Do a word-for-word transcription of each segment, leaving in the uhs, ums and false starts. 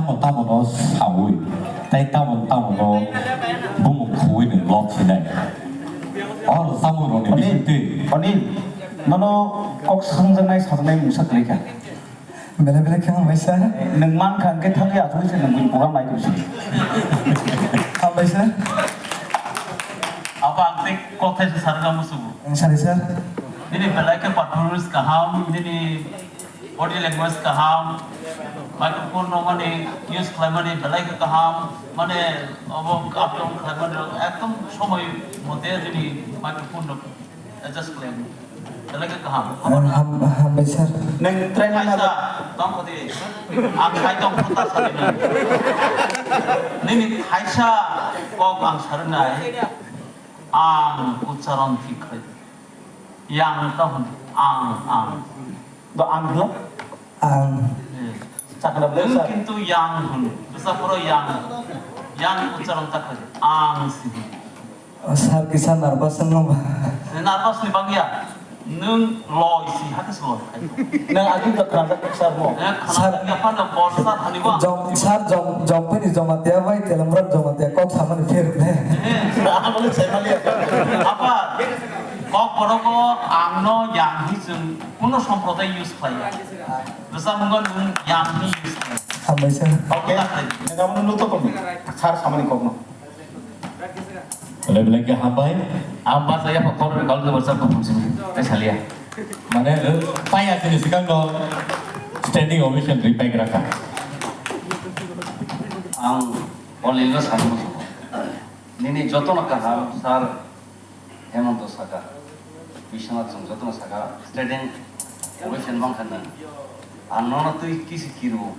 Tamo tamo no sawi, tei tamo tamo no bumung khuwi ni lok sinai. O samung rok ni bising twi. Anil, nono kok swngjaknai sajaknai mungsa kwlai kha. Belai belai khe hambai sir. Nwng man kha hwnkhe thangwi achugwi se nwng buini program nai tong sini. Hambai sir. Abo ang tei kok thaisa sarwna musugo. Ang sari sir. Nini belai khe performance kaham, nini body language kaham, microphone no mani use khlaimani belai khe kaham, mane abo up down khlaimani rok ekdom somoi mote nini microphone no adjust khlaimani belai khe kaham. Ang ham-, hambai sir. Nwng try mana thaisa tong khodi, ang khai tong kho ta sari nai. Nini thaisa kok ang sari nai, ang ucharon thik khai. Yang ta hwn, ang, ang. Do ang hla? Ang. Eh. Chakra bwsa. Nwng kintu yang hwn. Bwsa phoro yang. Yang ucharon ta khai. Ang si hwn. O, sir kisa nervous wngma ba? Nervous ni bangya. Nwng loi si, hakhe se loi khai. Nwng agini to khna jak sir mo. Eh, khna jak ya phano bor sir hani ba. Jom, sir jom, jom pini Jamatia bai, Telamrat Jamatia kok samani pher ne. Eh. Abo le sai mali. Apa? Kok borok o ang no yang hi chwng kuno somproday use khlai ya. Bwsa mungo nwng yang hi use khlai. Hambai sir. Okay. Nwng abo no nuto kok ni. Sir samani kok no. Belai belai khe hambai. Ang basa ya phone call ni call ni WhatsApp ko phone simi. Ai salia. Mane, eh, paya sini sikang no standing ovation ripai graka. Ang Onil no sanu. Nini joto no kaham sir. Hemonto saka, Biswanath chwng jotono saka, standing ovation mankha nwng. Ang nono twi kisi kiru.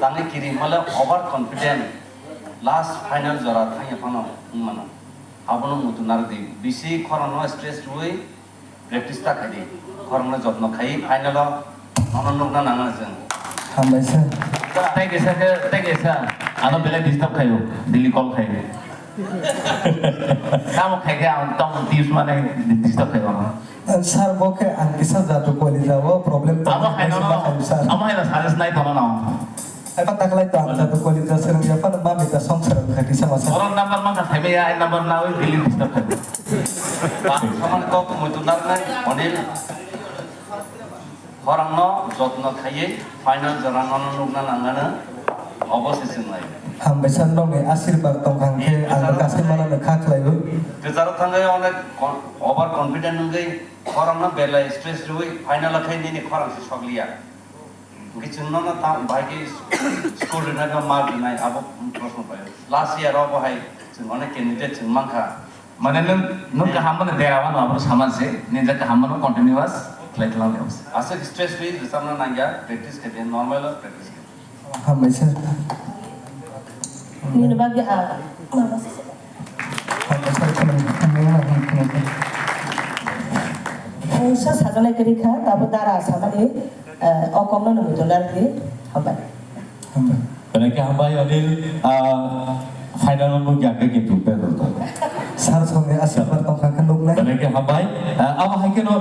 Tangwi kiri hwnmale over confident. Last final jora thangya phano wngmano. Abono muitu narwkdi. Bisi khorangno stress rwui practice ta khaidi. Khorangno jotno khai final o nono nukna nangna chwng. Hambai sir. Tei kaisa khe, tei kaisa. Ano belai disturb khaio. Daily call khaio. Tamo khai khe ang tamo tips mane disturb khai mano. Sir, bo khe ang kisa jatu kwlai jao, problem tong. Amo hai no, sir. Amo hai no suggest nai tono no. Apa taklai to ang jatu kwlai ja serang ya pan mami ta song serang kha kisa masa. Orang number ma kha thai ya, number na oi daily disturb khai. Ba, samani kok muitu narnai, Onil. Khorangno jotno khaiwi final jora nono nukna nangano obo se chwnglai. Hambai sir, nokni asirbar tongkha hwnkhe ang kasai manano kha khlaiwi. Kwcharo thangwi onek con-, over confident wngwi khorangno belai stress rwui final o khe nini khorang se sokliya. Hwnkhe chwng nono ta bai khe school rwnai ba mark rwnai abo proshno paio. Last year o bo hai chwng onek candidate chwng mankha. Mane nwng, nwng kaham mano dera mano abo saman se, nini jak kaham mano continuous khlai thlang de. Aswk stress free rwchapna nangya, practice khe de, normal o practice khe. Hambai sir. Nini bagwi a, mama se. Hambai sir, khulum, khulum, khulum. Ang sa sajalai kari kha, tabo dara samani, eh, o kokno nungwi tongnai di, hambai. Hambai. Belai khe hambai, Anil, ah, final o nukya khe kintu bedor tong. Sir songni asirbar tongkha khe nuknai. Belai khe hambai, ah, abo hai kheno